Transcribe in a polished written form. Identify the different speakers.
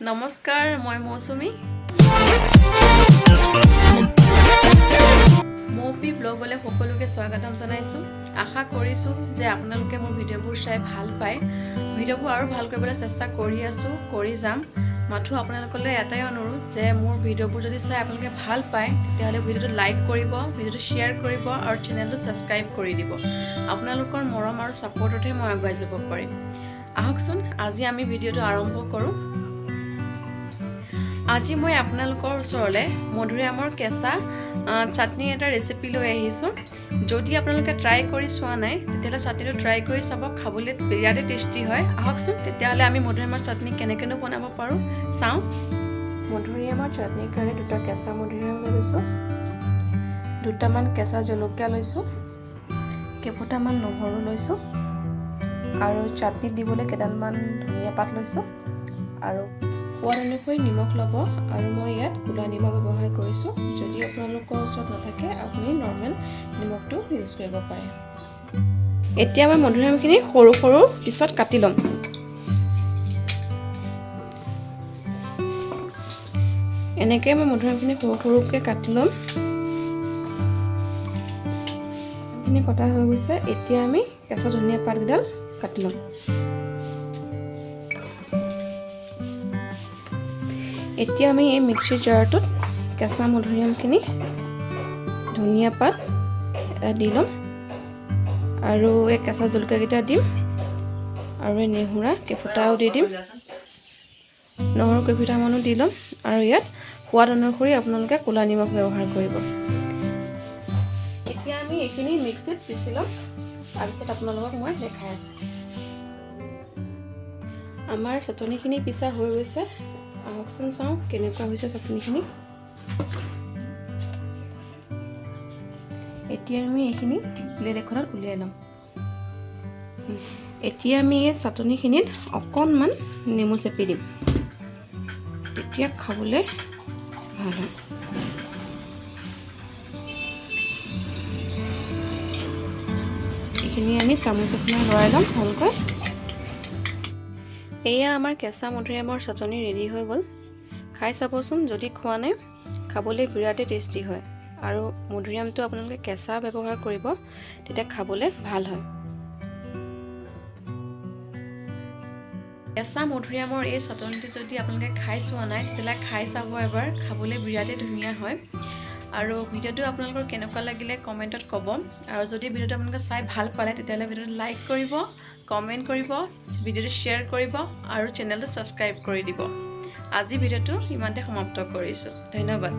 Speaker 1: নমস্কাৰ, মই মৌচুমী। মৌপি ব্লগলৈ সকলোকে স্বাগতম জনাইছোঁ। আশা কৰিছোঁ যে আপোনালোকে মোৰ ভিডিঅ'বোৰ চাই ভাল পায়। ভিডিঅ'বোৰ আৰু ভাল কৰিবলৈ চেষ্টা কৰি আছোঁ, কৰি যাম। মাথো আপোনালোকলৈ এটাই অনুৰোধ যে মোৰ ভিডিঅ'বোৰ যদি চাই আপোনালোকে ভাল পায়, তেতিয়াহ'লে ভিডিঅ'টো লাইক কৰিব, ভিডিঅ'টো শ্বেয়াৰ কৰিব আৰু চেনেলটো ছাবস্ক্ৰাইব কৰি দিব। আপোনালোকৰ মৰম আৰু ছাপৰ্টতহে মই আগুৱাই যাব পাৰিম। আহকচোন, আজি আমি ভিডিঅ'টো আৰম্ভ কৰোঁ। আজি মই আপোনালোকৰ ওচৰলৈ মধুৰিআমৰ কেঁচা চাটনি এটা ৰেচিপি লৈ আহিছোঁ। যদি আপোনালোকে ট্ৰাই কৰি চোৱা নাই, তেতিয়াহ'লে চাটনিটো ট্ৰাই কৰি চাব। খাবলৈ বিৰাটেই টেষ্টি হয়। আহকচোন তেতিয়াহ'লে, আমি মধুৰিআমৰ চাটনি কেনেকৈনো বনাব পাৰোঁ চাওঁ।
Speaker 2: মধুৰিআমৰ চাটনিৰ কাৰণে দুটা কেঁচা মধুৰিআম লৈ লৈছোঁ, দুটামান কেঁচা জলকীয়া লৈছোঁ, কেইফুটামান নহৰু লৈছোঁ আৰু চাটনিত দিবলৈ কেইডালমান ধনিয়া পাত লৈছোঁ আৰু
Speaker 1: সোৱাদ অনুসৰি নিমখ ল'ব আৰু মই ইয়াত ক'লা নিমখ ব্যৱহাৰ কৰিছোঁ। যদি আপোনালোকৰ ওচৰত নাথাকে, আপুনি নৰ্মেল নিমখটো ইউজ কৰিব পাৰে। এতিয়া মই মধুৰিআমখিনি সৰু সৰু পিছত কাটি ল'ম। এনেকৈ মই মধুৰিআমখিনি সৰু সৰুকৈ কাটি ল'ম। এইখিনি কটা হৈ গৈছে। এতিয়া আমি কেঁচা ধনিয়া পাতকেইডাল কাটি ল'ম। এতিয়া আমি এই মিক্সিৰ জাৰটোত কেঁচা মধুৰিআমখিনি, ধনিয়া পাত এটা দি ল'ম আৰু এই কেঁচা জলকীয়াকেইটা দিম আৰু এই নেহুৰা কেইফুটাও দি দিম, নহৰু কেইফুটামানো দি ল'ম আৰু ইয়াত সোৱাদ অনুসৰি আপোনালোকে ক'লা নিমখ ব্যৱহাৰ কৰিব। এতিয়া আমি এইখিনি মিক্সিত পিচি ল'ম। তাৰপিছত আপোনালোকক মই দেখাই আছোঁ। আমাৰ চাটনিখিনি পিছা হৈ গৈছে। আহকচোন চাওঁ কেনেকুৱা হৈছে চাটনিখিনি। এতিয়া আমি এইখিনি প্লেট এখনত উলিয়াই ল'ম। এতিয়া আমি এই চাটনিখিনিত অকণমান নেমু চেপি দিম, তেতিয়া খাবলৈ ভাল হয়। এইখিনি আমি চামুচ এখনত লৰাই ল'ম ভালকৈ। এয়া আমাৰ কেঁচা মধুৰিআমৰ চাটনি ৰেডি হৈ গ'ল। খাই চাবচোন যদি খোৱা নাই। খাবলৈ বিৰাটেই টেষ্টি হয় আৰু মধুৰিআমটো আপোনালোকে কেঁচা ব্যৱহাৰ কৰিব, তেতিয়া খাবলৈ ভাল হয়। কেঁচা মধুৰিআমৰ এই চাটনিটো যদি আপোনালোকে খাই চোৱা নাই, তেতিয়াহ'লে খাই চাব এবাৰ। খাবলৈ বিৰাটেই ধুনীয়া হয়। আৰু ভিডিঅ'টো আপোনালোকৰ কেনেকুৱা লাগিলে কমেণ্টত ক'ব। আৰু যদি ভিডিঅ'টো আপোনালোকে চাই ভাল পালে, তেতিয়াহ'লে ভিডিঅ'টো লাইক কৰিব, কমেণ্ট কৰিব, ভিডিঅ'টো শ্বেয়াৰ কৰিব আৰু চেনেলটো ছাবস্ক্ৰাইব কৰি দিব। আজি ভিডিঅ'টো ইমানতে সমাপ্ত কৰিছোঁ। ধন্যবাদ।